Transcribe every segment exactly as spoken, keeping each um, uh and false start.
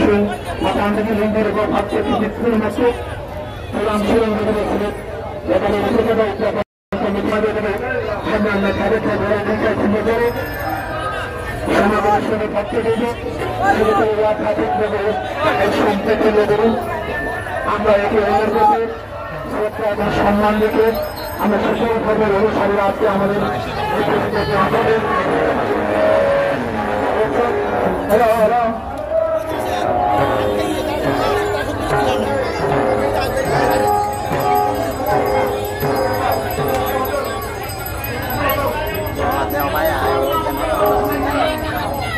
ꯃꯄꯥꯟꯗꯒꯤ ꯂꯦꯡꯕꯤꯔꯕ ꯚꯛꯇ ꯈꯤꯇꯪ ꯄꯨꯝꯅꯃꯛꯁꯨ ꯁꯂꯥꯝ ꯁꯣꯏꯗꯅ ꯂꯩꯕꯤꯔꯛꯄ ꯁꯤꯗ ꯂꯩꯕ ꯁꯤꯗ ꯍꯟꯅ ꯍꯟꯅ ꯊꯥꯒꯠꯆꯕ ꯏꯀꯥꯏ ꯈꯨꯝꯅꯖꯔꯤ꯫ ꯁꯅꯥꯃꯍꯤꯁꯤꯡꯒꯤ ꯚꯛꯇ ꯈꯤꯇꯪ ꯁꯤꯗ ꯋꯥ ꯊꯥꯗꯣꯛꯅꯕ ꯑꯩ ꯁꯣꯝ ꯆꯠꯍꯜꯂꯗꯨꯅꯤ꯫ আমরা একে অন্যের প্রতি শ্রদ্ধা এবং সম্মান রেখে আমরা সুষম ধর্মের অনুসারীরা আজকে আমাদের এই পরিষদে আমাদের হ্যালো, হ্যালো।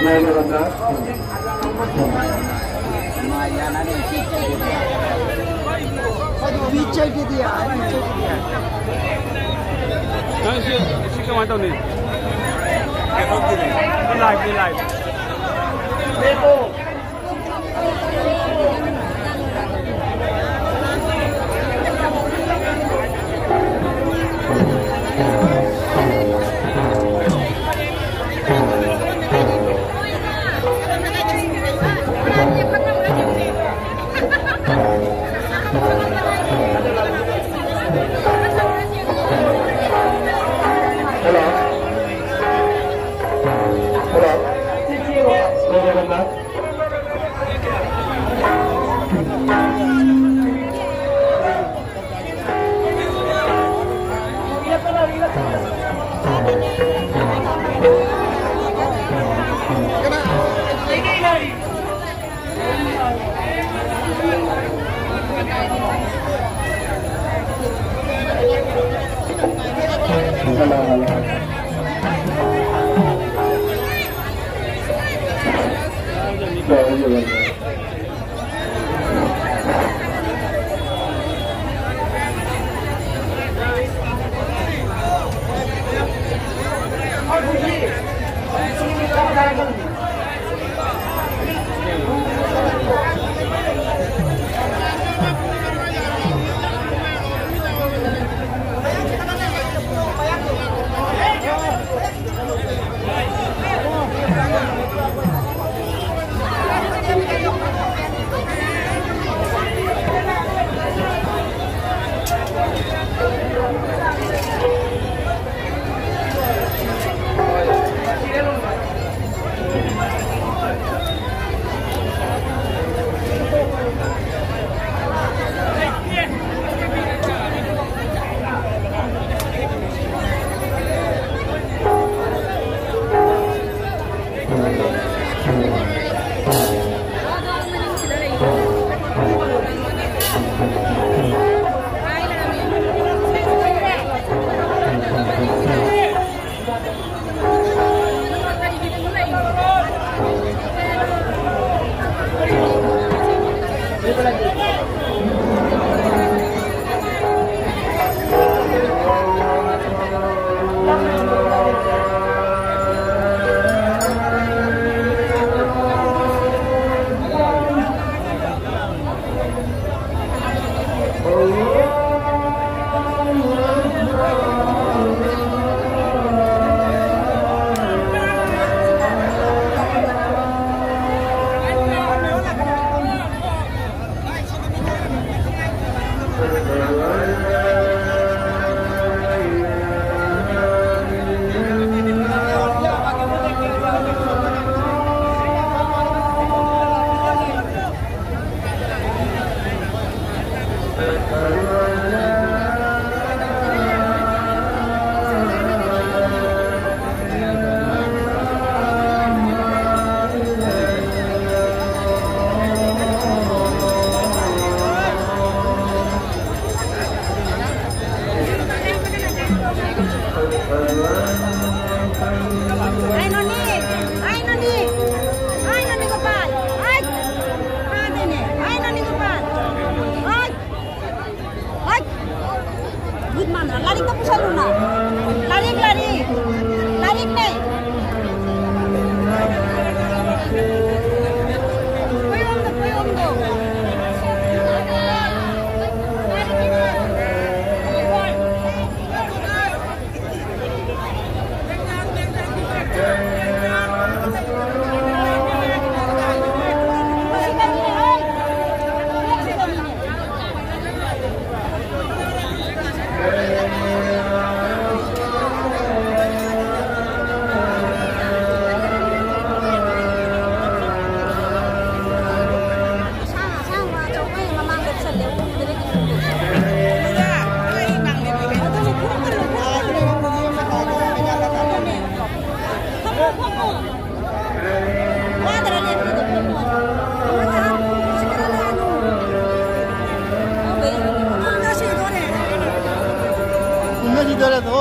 জয় জগন্নাথ।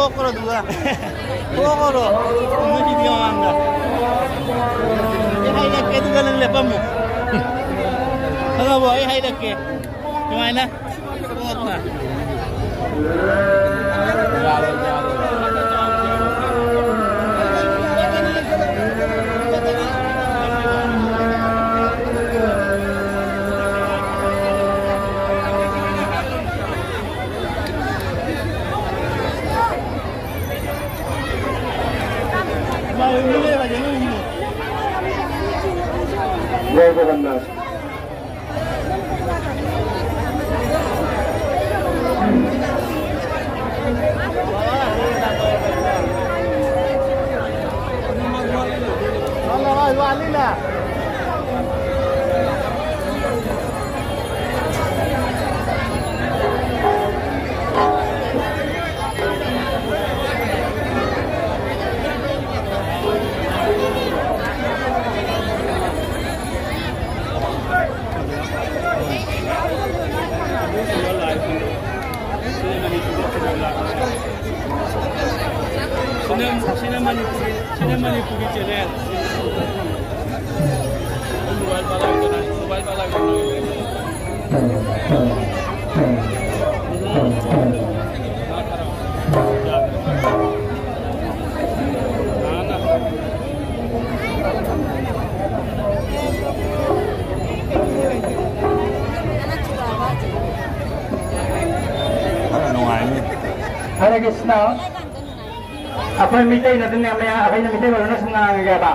ꯊꯣꯛꯈ꯭ꯔꯣ ꯑꯗꯨꯒ꯫ ꯊꯣꯛꯈ꯭ꯔꯣ꯫ ꯅꯣꯏꯒꯤꯗꯤ ꯃꯃꯥꯡꯗ꯫ ꯑꯩ ꯍꯥꯏꯔꯛꯀꯦ ꯑꯗꯨꯒ ꯅꯪ ꯂꯦꯞꯄꯝꯃꯨ꯫ ꯈꯪꯉꯕꯣ? ꯑꯩ ꯍꯥꯏꯔꯛꯀꯦ꯫ ꯁꯨꯃꯥꯏꯅ꯫ ꯊꯣꯛꯅ꯫ जय जगन्नाथ। ꯁꯤꯅ, ꯁꯤꯅ ꯃꯅꯤꯄꯨꯔꯤ, ꯁꯤꯅ ꯃꯅꯤꯄꯨꯔꯤ channel꯫ Mobile ꯄꯥꯏꯔꯛꯑꯣ, mobile ꯄꯥꯏꯔꯛꯑꯣ꯫ ꯈꯔ ꯅꯨꯡꯉꯥꯏꯅꯤ꯫ ꯍꯔꯦ ꯀ꯭ꯔꯤꯁꯅ꯫ ꯑꯩꯈꯣꯏ ꯃꯤꯇꯩꯅ ꯑꯗꯨꯝ ꯌꯥꯝ ꯃꯌꯥꯝ, ꯑꯩꯈꯣꯏꯅ ꯃꯤꯇꯩ ꯃꯔꯣꯟꯗ ꯁꯨꯝ ꯉꯥꯡꯉꯒꯦꯕ꯫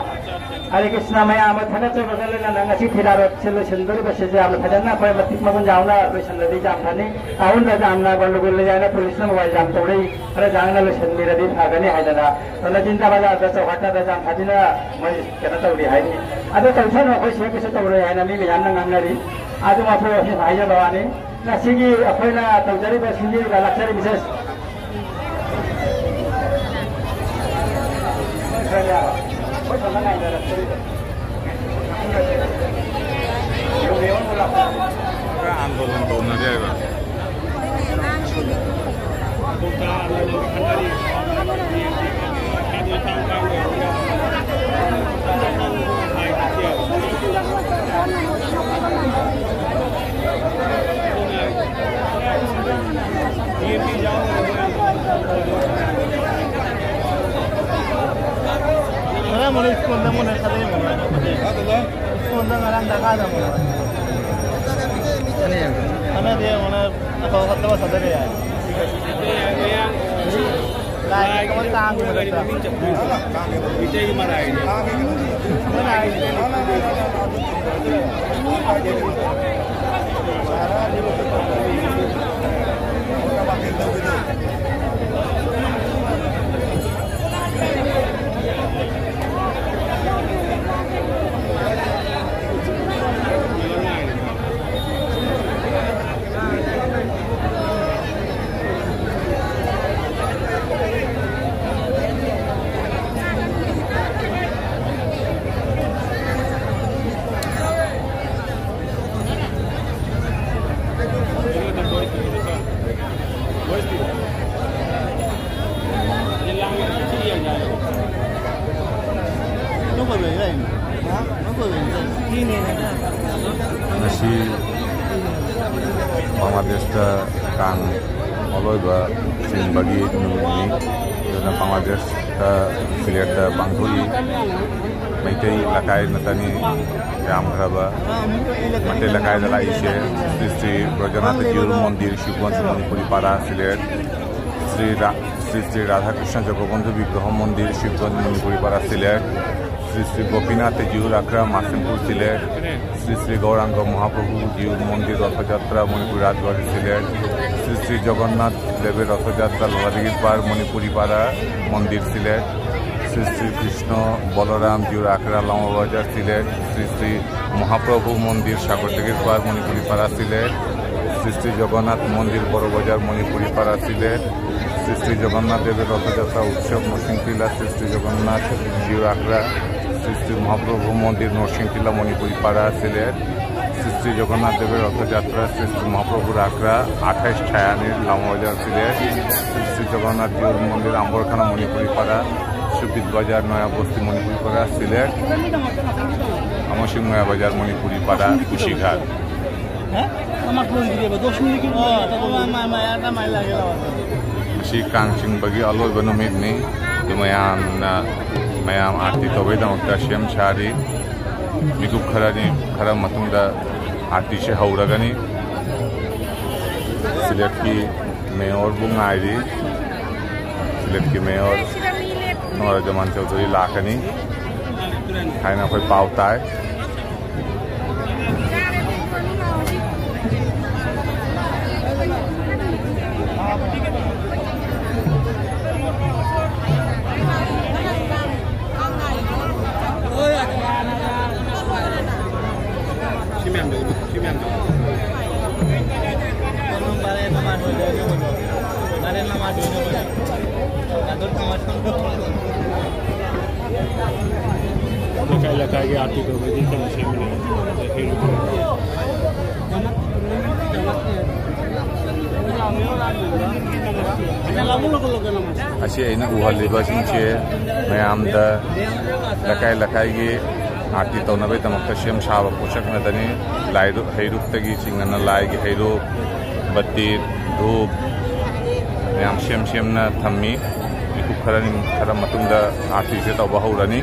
ꯍꯔꯦ ꯀ꯭ꯔꯤꯁꯅ꯫ ꯃꯌꯥꯝ ꯑꯃ ꯊꯥꯒꯠꯆꯕꯒ ꯂꯣꯏꯅꯅ ꯉꯁꯤ ꯐꯤꯗꯥ ꯔꯣꯠꯁꯦ ꯂꯣꯏꯁꯤꯟꯗꯣꯔꯤꯕꯁꯤꯁꯨ ꯌꯥꯝꯅ ꯐꯖꯅ ꯑꯩꯈꯣꯏ ꯃꯇꯤꯛ ꯃꯒꯨꯟ ꯌꯥꯎꯅ ꯂꯣꯏꯁꯤꯜꯂꯗꯤ ꯌꯥꯝ ꯐꯅꯤ꯫ ꯑꯍꯨꯝꯗ ꯌꯥꯝꯅ ꯒꯟꯗꯒꯣꯜ ꯂꯩ ꯍꯥꯏꯅ ꯄꯨꯂꯤꯁꯅ ꯃꯣꯕꯥꯏꯜ ꯌꯥꯝ ꯇꯧꯔꯛꯏ꯫ ꯈꯔ ꯌꯥꯡꯅ ꯂꯣꯏꯁꯤꯟꯕꯤꯔꯗꯤ ꯐꯒꯅꯤ ꯍꯥꯏꯗꯅ ꯂꯝꯖꯤꯟꯗ ꯕꯖꯥꯔꯗ ꯆꯧꯍꯥꯠꯇꯗ ꯌꯥꯝ ꯐꯖꯅ ꯃꯣꯏ ꯀꯩꯅꯣ ꯇꯧꯔꯤ ꯍꯥꯏꯅꯤ꯫ ꯑꯗꯨ ꯇꯧꯁꯅꯨ, ꯑꯩꯈꯣꯏ ꯁꯤꯗ ꯀꯩꯁꯨ ꯇꯧꯔꯣꯏ ꯍꯥꯏꯅ ꯃꯤ ꯃꯌꯥꯝꯅ ꯉꯥꯡꯅꯔꯤ꯫ ꯑꯗꯨ ꯃꯄꯨ ꯑꯁꯤ ꯍꯥꯏꯖꯕ ꯋꯥꯅꯤ꯫ ꯉꯁꯤꯒꯤ ꯑꯩꯈꯣꯏꯅ ꯇꯧꯖꯔꯤꯕ, ꯁꯤꯟꯖꯔꯤꯕ, ꯂꯥꯛꯆꯔꯤꯕꯁꯦ ꯑꯟꯗꯣꯂꯟ ꯇꯧꯅꯔꯤ ꯍꯥꯏꯕ꯫ Ano yan? Ano yan? Ano yan? Ano yan? Ano yan? Ano yan? Ano yan? Ano yan? ꯉꯁꯤ ꯕꯪꯒ꯭ꯂꯥꯗꯦꯁꯇ ꯀꯥꯡ ꯑꯂꯣꯏꯕ ꯆꯤꯡꯕꯒꯤ ꯅꯨꯃꯤꯠꯅꯤ꯫ ꯑꯗꯨꯅ ꯕꯪꯒ꯭ꯂꯥꯗꯦꯁꯇ ꯁꯤꯂꯦꯠꯇ ꯄꯥꯡꯊꯣꯛꯏ꯫ ꯃꯩꯇꯩ ꯂꯩꯀꯥꯏ ꯅꯠꯇꯅꯤ ꯌꯥꯝꯈ꯭ꯔꯕ ꯃꯩꯇꯩ ꯂꯩꯀꯥꯏꯗ ꯂꯥꯛꯏꯁꯦ꯫ ꯁ꯭ꯔꯤ ꯁ꯭ꯔꯤ ꯕ꯭ꯔꯖꯅꯥꯊ ꯖꯤꯎ ꯃꯟꯗꯤꯔ ꯁꯤꯕꯒꯣꯟꯖ ꯃꯅꯤꯄꯨꯔꯤ ꯄꯥꯔꯥ ꯁꯤꯂꯦꯠ, ꯁ꯭ꯔꯤ ꯔꯥ-, ꯁ꯭ꯔꯤ ꯁ꯭ꯔꯤ ꯔꯥꯙꯥ ꯀ꯭ꯔꯤꯁꯅ ꯖꯒꯣꯕꯟꯙꯨ ꯕꯤꯒ꯭ꯔꯍ ꯃꯟꯗꯤꯔ ꯁꯤꯕꯒꯣꯟꯖ ꯃꯅꯤꯄꯨꯔꯤ ꯄꯥꯔꯥ ꯁꯤꯂꯦꯠ, ꯁ꯭ꯔꯤ ꯁ꯭ꯔꯤ ꯒꯣꯄꯤꯅꯥꯊ ꯖꯤꯎ ꯔꯥꯈ꯭ꯔꯥ ꯃꯥꯁꯤꯝꯄꯨꯔ ꯁꯤꯂꯦꯠ, ꯁ꯭ꯔꯤ ꯁ꯭ꯔꯤ ꯒꯧꯔꯥꯡꯒ ꯃꯍꯥꯄ꯭ꯔꯚꯨ ꯖꯤꯎ ꯃꯟꯗꯤꯔ ꯔꯊ ꯖꯥꯇ꯭ꯔꯥ ꯃꯅꯤꯄꯨꯔ ꯔꯥꯖꯕꯥꯔꯤ ꯁꯤꯂꯦꯠ, ꯁ꯭ꯔꯤ ꯁ꯭ꯔꯤ ꯖꯒꯟꯅꯥꯊ ꯗꯦꯕ ꯔꯊ ꯖꯥꯇ꯭ꯔꯥ ꯂꯂꯥꯗꯤꯒꯤꯔ ꯄꯥꯔ ꯃꯅꯤꯄꯨꯔꯤ ꯄꯥꯔꯥ ꯃꯟꯗꯤꯔ ꯁꯤꯂꯦꯠ, ꯁ꯭ꯔꯤ ꯁ꯭ꯔꯤ ꯀ꯭ꯔꯤꯁꯅ ꯕꯂꯔꯥꯝ ꯖꯤꯎ ꯔꯥꯈ꯭ꯔꯥ ꯂꯥꯃꯥ ꯕꯖꯥꯔ ꯁꯤꯂꯦꯠ, ꯁ꯭ꯔꯤ ꯁ꯭ꯔꯤ ꯃꯍꯥꯄ꯭ꯔꯚꯨ ꯃꯟꯗꯤꯔ ꯁꯥꯒꯔ ꯗꯦꯕ ꯄꯥꯔ ꯃꯅꯤꯄꯨꯔꯤ ꯄꯥꯔꯥ ꯁꯤꯂꯦꯠ, ꯁ꯭ꯔꯤ ꯁ꯭ꯔꯤ ꯖꯒꯟꯅꯥꯊ ꯃꯟꯗꯤꯔ ꯕꯔ ꯕꯖꯥꯔ ꯃꯅꯤꯄꯨꯔꯤ ꯄꯥꯔꯥ ꯁꯤꯂꯦꯠ, ꯁ꯭ꯔꯤ ꯁ꯭ꯔꯤ ꯖꯒꯟꯅꯥꯊ ꯗꯦꯕ ꯔꯊ ꯖꯥꯇ꯭ꯔꯥ ꯎꯠꯁꯕ ꯅꯔꯁꯤꯡ ꯇꯤꯂꯥ ꯁ꯭ꯔꯤ ꯁ꯭ꯔꯤ ꯖꯒꯟꯅꯥꯊ ꯖꯤꯎ ꯔꯥꯈ꯭ꯔꯥ, ꯁ꯭ꯔꯤ ꯁ꯭ꯔꯤ ꯃꯍꯥꯄ꯭ꯔꯚꯨ ꯃꯟꯗꯤꯔ ꯅꯔꯁꯤꯡ ꯇꯤꯂꯥ ꯃꯅꯤꯄꯨꯔꯤ ꯄꯥꯔꯥ ꯁꯤꯂꯦꯠ, ꯁ꯭ꯔꯤ ꯁ꯭ꯔꯤ ꯖꯒꯟꯅꯥꯊ ꯗꯦꯕ ꯔꯊ ꯖꯥꯇ꯭ꯔꯥ ꯁ꯭ꯔꯤ ꯁ꯭ꯔꯤ ꯃꯍꯥꯄ꯭ꯔꯚꯨ ꯔꯥꯈ꯭ꯔꯥ আঠাইশ ছায়ানির লামা বাজার সিলেট, শ্রী শ্রী জগন্নাথ জিউর মন্দির আম্বরখানা মণিপুরি পাড়া, সুবিদ বাজার নয়া বস্তি মণিপুরি পাড়া সিলেট, আমসিং নয়া বাজার মণিপুরি পাড়া কুশিঘাট। ꯉꯁꯤ ꯀꯥꯡ ꯆꯤꯡꯕꯒꯤ ꯑꯂꯣꯏꯕ ꯅꯨꯃꯤꯠꯅꯤ꯫ ꯑꯗꯨ ꯃꯌꯥꯝꯅ, ꯃꯌꯥꯝ ꯑꯥꯔꯇꯤ ꯇꯧꯕꯩꯗꯃꯛꯇ ꯁꯦꯝ ꯁꯥꯔꯤ꯫ ꯃꯤꯀꯨꯞ ꯈꯔꯅꯤ, ꯈꯔ ꯃꯇꯨꯡꯗ ꯑꯥꯔꯇꯤꯁꯦ ꯍꯧꯔꯒꯅꯤ꯫ ꯁꯤꯂꯦꯠꯀꯤ ꯃꯦꯌꯣꯔꯕꯨ ꯉꯥꯏꯔꯤ꯫ ꯁꯤꯂꯦꯠꯀꯤ ꯃꯦꯌꯣꯔ ꯅꯣꯔꯥꯖꯃꯥꯟ ꯆꯧꯙꯨꯔꯤ ꯂꯥꯛꯀꯅꯤ ꯍꯥꯏꯅ ꯑꯩꯈꯣꯏ ꯄꯥꯎ ꯇꯥꯏ꯫ ꯁꯤ ꯃꯌꯥꯝꯗꯣ, ꯁꯤ ꯃꯌꯥꯝꯗꯣ꯫ ꯂꯩꯀꯥꯏ ꯂꯩꯀꯥꯏꯒꯤ ꯑꯥꯔꯇꯤ ꯇꯧꯕꯒꯤ ꯀꯩꯅꯣ ꯁꯦꯝꯕꯅꯦ꯫ ꯑꯁꯤ ꯑꯩꯅ ꯎꯍꯜꯂꯤꯕꯁꯤꯡꯁꯦ ꯃꯌꯥꯝꯗ ꯂꯩꯀꯥꯏ ꯂꯩꯀꯥꯏꯒꯤ ꯑꯥꯔꯇꯤ ꯇꯧꯅꯕꯒꯤꯗꯃꯛꯇ ꯁꯦꯝ ꯁꯥꯕ ꯄꯣꯠꯁꯛ ꯉꯥꯛꯇꯅꯤ꯫ ꯂꯥꯏꯔꯨꯛ, ꯍꯩꯔꯨꯛꯇꯒꯤ ꯆꯤꯡꯗꯅ ꯂꯥꯏꯒꯤ ꯍꯩꯔꯨꯛ, ꯕꯠꯇꯤ, ꯙꯨꯞ ꯃꯌꯥꯝ ꯁꯦꯝ ꯁꯦꯝꯅ ꯊꯝꯃꯤ꯫ ꯃꯤꯀꯨꯞ ꯈꯔ, ꯈꯔ ꯃꯇꯨꯡꯗ ꯑꯥꯔꯇꯤꯁꯦ ꯇꯧꯕ ꯍꯧꯔꯅꯤ꯫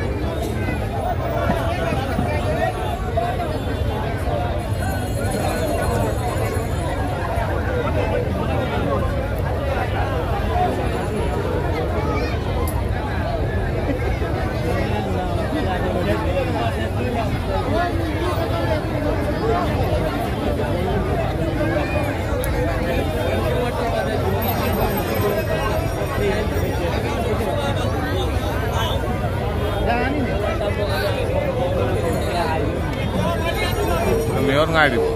ꯃꯦꯌꯣꯔ ꯉꯥꯏꯔꯤꯕꯣ?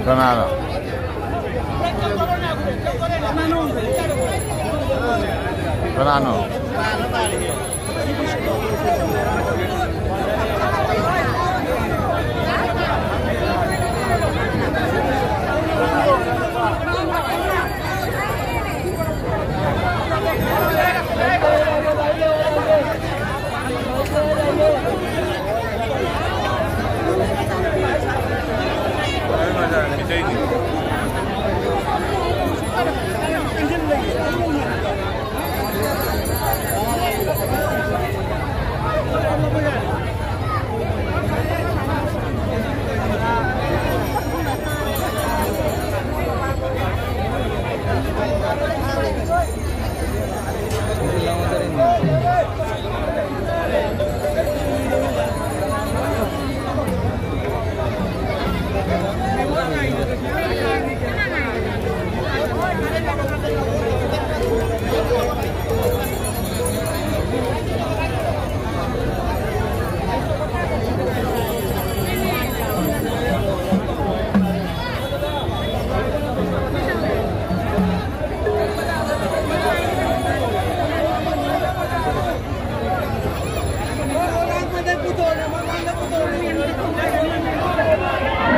ꯀꯅꯥꯅꯣ? ꯀꯅꯥꯅꯣ?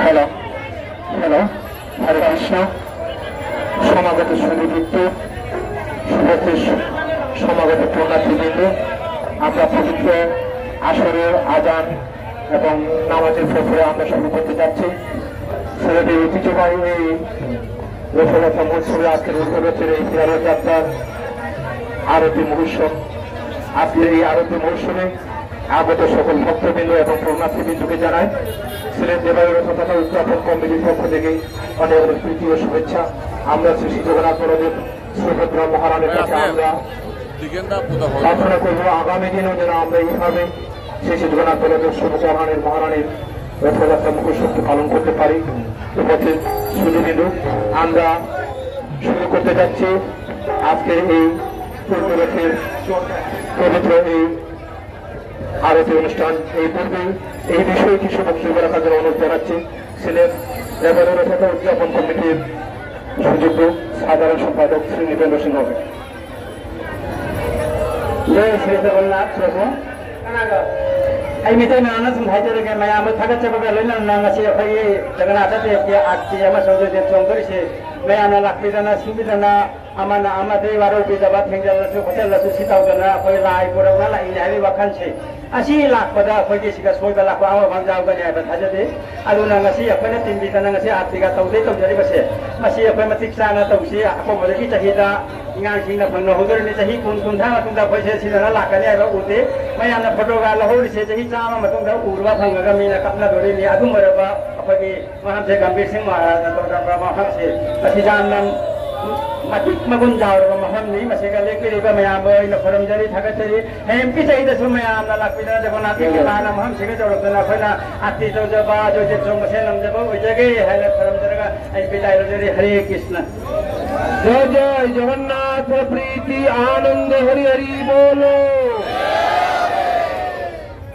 হ্যালো, হ্যালো, হরে কৃষ্ণ। সমাগত সুধীবৃন্দ, শুভেচ্ছু, সমাগত পুণ্যার্থীবৃন্দ, আমরা পবিত্র আসরের আজান এবং নামাজের পরে আমরা শুরু করতে যাচ্ছি। সিলেটের ঐতিহ্যবাহী এই রথযাত্রা মহোৎসবে আজকের উদ্বোধনের এই ফিরানোর যাত্রার আরতি মহোৎসব। আজকের এই আরতি মহোৎসবে আগত সকল ভক্তবৃন্দ এবং পুণ্যার্থীবৃন্দকে জানাই সিলেট দেবায়ু রথযাত্রা উদযাপন কমিটির পক্ষ থেকে অনেক অনেক প্রীতি ও শুভেচ্ছা। আমরা শ্রী শ্রী জগন্নাথ বলদেব সুভদ্রা মহারানীর কাছে আমরা প্রার্থনা করব আগামী দিনেও যেন আমরা এইভাবে শ্রী শ্রী জগন্নাথ বলদেব সুভদ্রা রানীর মহারানীর রথযাত্রা মহোৎসবকে পালন করতে পারি। উপস্থিত সুধীবৃন্দ, আমরা শুরু করতে যাচ্ছি আজকের এই পূর্ণ রথের পবিত্র এই আরতি অনুষ্ঠান। এই পূর্বে এই বিষয়ে কিছু বক্তব্য রাখার জন্য অনুরোধ জানাচ্ছি সিলেট দেবায়ু রথযাত্রা উদযাপন কমিটির সুযোগ্য সাধারণ সম্পাদক শ্রী নৃপেন্দ্র সিংহকে। ꯖꯩ ꯁ꯭ꯔꯤ ꯖꯒꯟꯅꯥꯊ ꯄ꯭ꯔꯚꯨ꯫ ꯑꯩ ꯃꯤꯇꯩ ꯃꯌꯥꯝꯅ ꯁꯨꯝ ꯍꯥꯏꯖꯔꯒꯦ, ꯃꯌꯥꯝꯕꯨ ꯊꯥꯒꯠꯆꯕꯒ ꯂꯣꯏꯅꯅ ꯉꯁꯤ ꯑꯩꯈꯣꯏꯒꯤ ꯖꯒꯟꯅꯥꯊ ꯗꯦꯕꯀꯤ ꯑꯥꯔꯇꯤ ꯑꯃꯁꯨꯡ ꯖꯣꯏꯗꯦꯕ ꯆꯣꯡꯗꯣꯔꯤꯁꯦ ꯃꯌꯥꯝꯅ ꯂꯥꯛꯄꯤꯗꯅ ꯁꯤꯟꯕꯤꯗꯅ ꯑꯃꯅ ꯑꯃꯗꯒꯤ ꯋꯥꯔꯧꯕꯤꯗꯕ, ꯊꯦꯡꯖꯜꯂꯁꯨ ꯈꯣꯠꯆꯜꯂꯁꯨ ꯁꯤ ꯇꯧꯗꯅ ꯑꯩꯈꯣꯏ ꯂꯥꯏ ꯄꯨꯔꯛꯅ ꯂꯥꯛꯏꯅꯦ ꯍꯥꯏꯕꯒꯤ ꯋꯥꯈꯜꯁꯦ, ꯑꯁꯤ ꯂꯥꯛꯄꯗ ꯑꯩꯈꯣꯏꯒꯤ ꯁꯤꯗ ꯁꯣꯏꯕ ꯂꯥꯛꯄ ꯑꯃ ꯑꯃ ꯌꯥꯎꯒꯅꯤ ꯍꯥꯏꯕ ꯊꯥꯖꯗꯦ꯫ ꯑꯗꯨꯅ ꯉꯁꯤ ꯑꯩꯈꯣꯏꯅ ꯇꯤꯟꯕꯤꯗꯅ ꯉꯁꯤ ꯑꯥꯔꯇꯤꯒ ꯇꯧꯗꯦ ꯇꯧꯖꯔꯤꯕꯁꯦ, ꯃꯁꯤ ꯑꯩꯈꯣꯏ ꯃꯇꯤꯛ ꯆꯥꯅ ꯇꯧꯁꯤ꯫ ꯑꯀꯣꯟꯕꯗꯒꯤ ꯆꯍꯤꯗ ꯑꯉꯥꯡꯁꯤꯡꯅ ꯐꯪꯅꯍꯧꯗꯣꯔꯤꯕꯅꯤ꯫ ꯆꯍꯤ ꯀꯨꯟ, ꯀꯨꯟꯊ꯭ꯔꯥ ꯃꯇꯨꯡꯗ ꯑꯩꯈꯣꯏꯁꯦ ꯁꯤꯗꯅ ꯂꯥꯛꯀꯅꯤ ꯍꯥꯏꯕ ꯎꯗꯦ꯫ ꯃꯌꯥꯝꯅ ꯐꯣꯇꯣꯒ ꯂꯧꯍꯧꯔꯤꯁꯦ ꯆꯍꯤ ꯆꯥꯝꯃ ꯃꯇꯨꯡꯗ ꯎꯔꯕ ꯐꯪꯉꯒ ꯃꯤꯅ ꯀꯞꯅꯗꯣꯔꯤꯅꯤ꯫ ꯑꯗꯨꯝ ꯑꯣꯏꯔꯕ ꯑꯩꯈꯣꯏꯒꯤ ꯃꯐꯝꯁꯦ ꯒꯝꯚꯤꯔ ꯁꯤꯡ ꯃꯍꯥꯔꯥꯖꯅ ꯇꯧꯖꯕ ꯃꯐꯝꯁꯦ ꯃꯁꯤ ꯌꯥꯝꯅ ꯃꯇꯤꯛ ꯃꯒꯨꯟ ꯆꯥꯎꯔꯕ ꯃꯐꯝꯅꯤ꯫ ꯃꯁꯤꯒ ꯂꯦꯛꯄꯤꯔꯤꯕ ꯃꯌꯥꯝꯕꯨ ꯑꯩꯅ ꯈꯨꯔꯨꯝꯖꯔꯤ, ꯊꯥꯒꯠꯆꯔꯤ꯫ ꯍꯌꯦꯡꯒꯤ ꯆꯍꯤꯗꯁꯨ ꯃꯌꯥꯝꯅ ꯂꯥꯛꯄꯤꯗꯅ ꯖꯒꯟꯅꯥꯊꯀꯤ ꯀ꯭ꯔꯤꯄꯥꯅ ꯃꯐꯝꯁꯤꯒ ꯇꯧꯔꯛꯇꯅ ꯑꯩꯈꯣꯏꯅ ꯑꯥꯔꯇꯤ ꯇꯧꯖꯕ, ꯖꯣꯏꯗꯦꯕ ꯆꯣꯡ ꯃꯁꯦꯟ ꯉꯝꯖꯕ ꯑꯣꯏꯖꯒꯦ ꯍꯥꯏꯅ ꯈꯨꯔꯨꯝꯖꯔꯒ ꯑꯩ ꯕꯤꯗꯥꯏ ꯂꯧꯖꯔꯤ꯫ ꯍꯔꯦ ꯀ꯭ꯔꯤꯁꯅ꯫ जय जय जगन्नाथ प्रीति आनंद हरि हरि बोलो।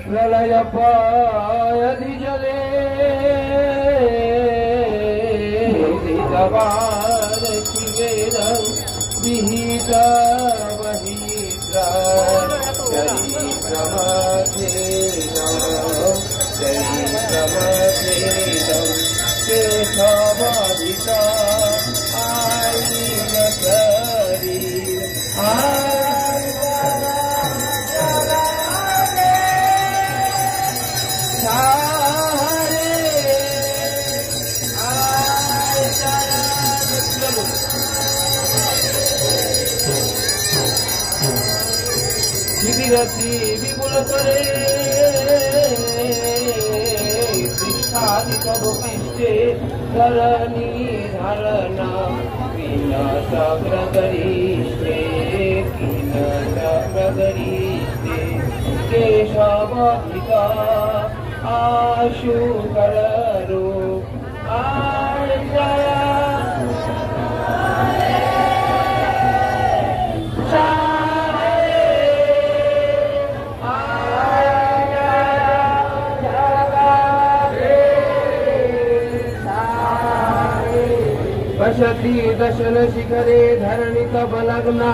प्रलय पायधि जले विहितवान शिवेन विहितवहित्रा। जय प्रमाथेन जय प्रमाथेन केशवादिता आईन सरी। विरति विपुल करे विषादि सब पीछे धरणी धारणा विनाश प्रगरीष्टे विनाश प्रगरीष्टे केशव पिता आशु करो। वसति दशन शिखरे धरणि तव लग्ना।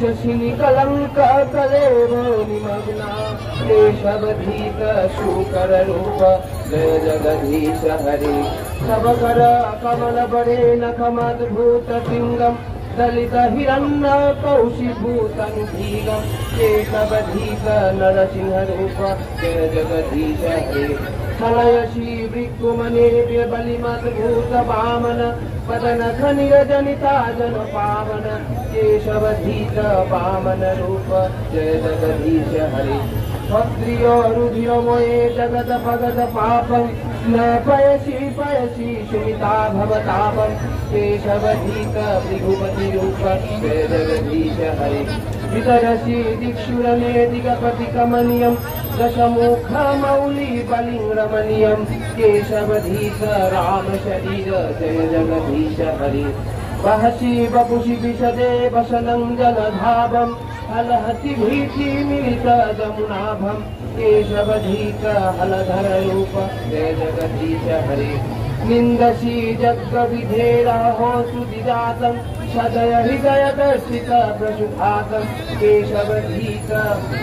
शशिनि कलङ्क कलेव निमग्ना। केशवधीत शूकररूप जय जगदीश हरे। सब कर कमल बरे नखमद्भुत सिंगम। दलित हिरण्य कौशिभूतन भीगम। केशवधीत नरसिंह रूप जय जगदीश हरे। छलयसि भृगुमने बलिमद्भुत वामन। पदनख निरजनिता जन पावन। केशवधीत वामन रूप जय जगदीश हरे। क्षत्रिय रुधिरमये जगत भगत पापम। न पयसि पयसि सुमिता भवतापम। केशवधीत भृगुपति रूप जय जगदीश हरे। वितरसि दिक्षुरने दिगपति कमनियम। दशमुख मौलि बलिं रमणीयम। केशवधीत राम शरीर जय जगदीश हरे। वहसि वपुषि विशदे वसनं जलधावम। हलहति भीति मिलित जमुनाभम। केशवधीत हलधर रूप जय जगदीश हरे। निन्दसि जग्ग विधेरहो सुदिजातम। सदय हृदय दर्शित प्रसुभातम। केशवधीत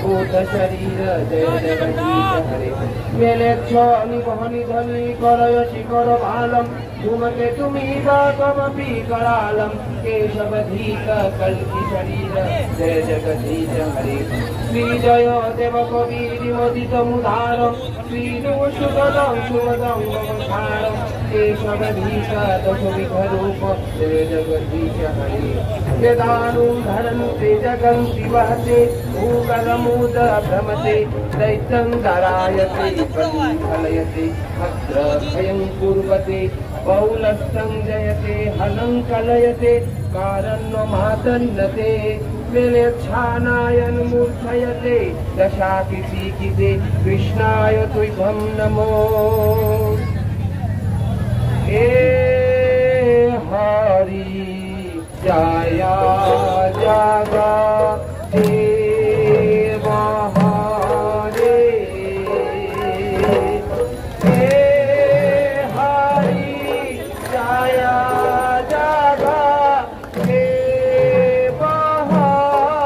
भूत शरीर जय जगदीश हरे। मेलेच्छ निवहनि धनि करयसि करमालम। धूमकेतुमिव कमपि करालम। केशवधीत कल्कि शरीर जय जगदीश हरे। श्री जय देव कवि विमोदित मुदारम। श्री सुगदं सुमदं मम सारम। केशवधीत दशविध रूप जय जगदीश हरे। वेदानुं धरन्ते जगन्ति वहते भूगलमुद भ्रमते। दैत्यं दरायते बलिं खलयते भद्र भयं कुर्वते। बहुलस्तं जयते हलं कलयते कारण्वमातन्नते। मेलेच्छानायन्मूर्छयते दशाकिति किते। कृष्णाय तुभ्यं नमो हे हरि। जय जगदेव हरे। हे हरि जय जगदेव हरे।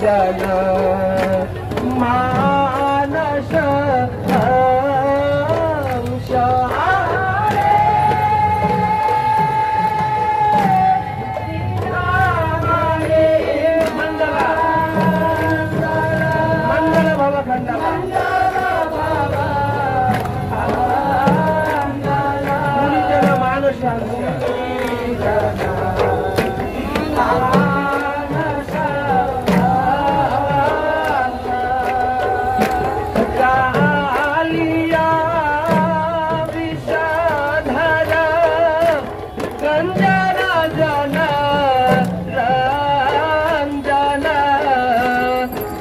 जन मानस हंस। मंडल, मंडल भव खंडवा। मुनिजन मानस हंस। कालिया विषधर कंचन जन रंजन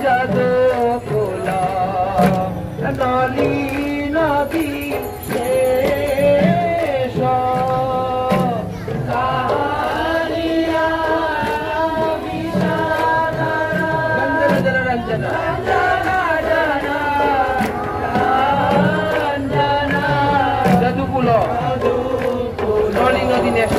जदुकुल नलिन विशेष। कालिया विषधर कंचन जन रंजन जदुकुल नलिन दिनेश।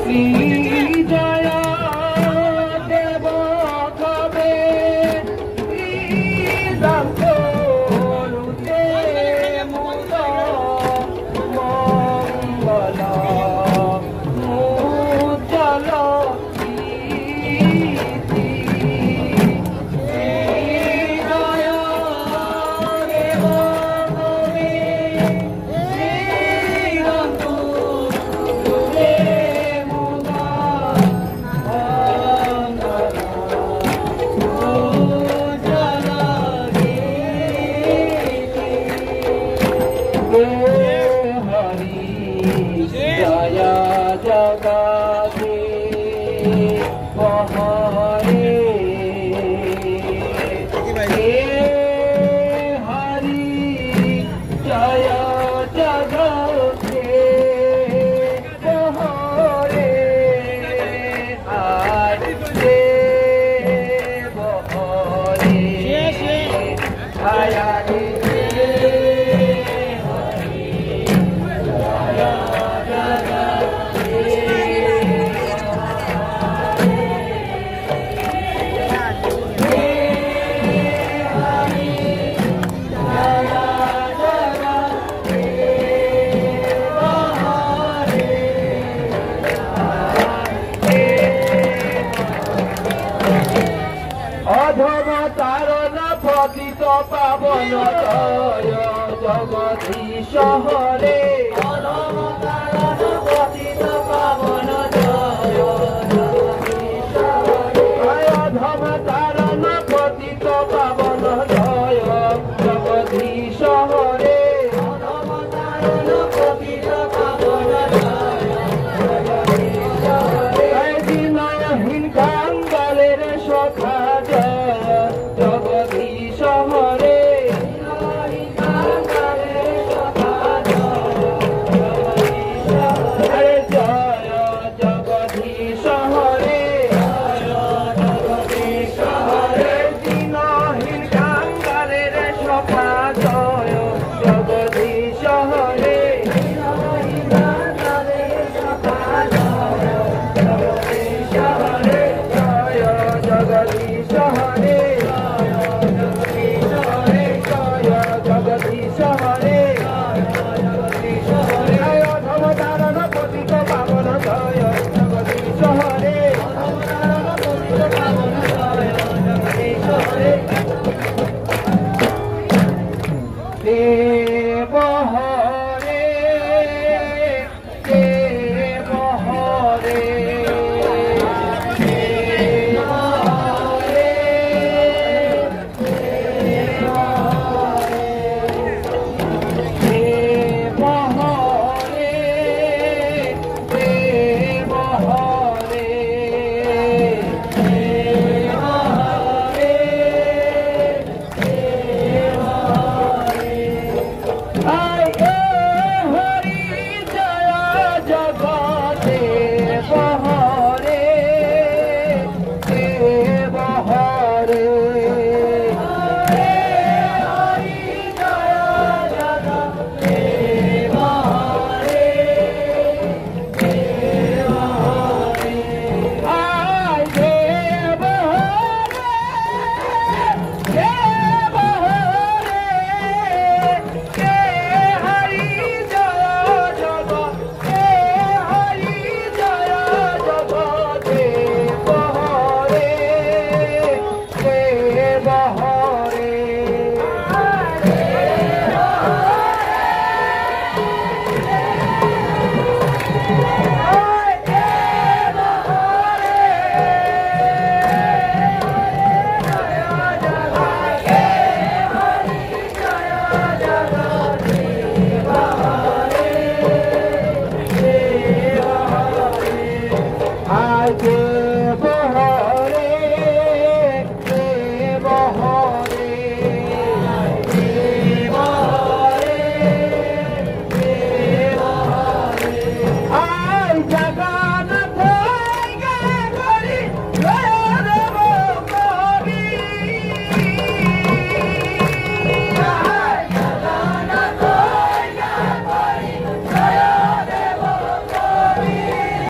শ্রীজয় দেব কবে শ্রীরাম করুতে মুদ মঙ্গল উজ্জ্বল কীর্তি। শ্রীজয় দেব কবে অধম তারণ পতিত পাবন জয় জগদীশ হরে। অধম তারণ পতিত পাবন জয় জগদীশ হরে। অধম তারণ পতিত পাবন জয় জগদীশ হরে। অধম তারণ পতিত পাবন জয় জগদীশ হরে। এই বিনয়হীন কাঙ্গালের সখা জয় জগদীশ হরে।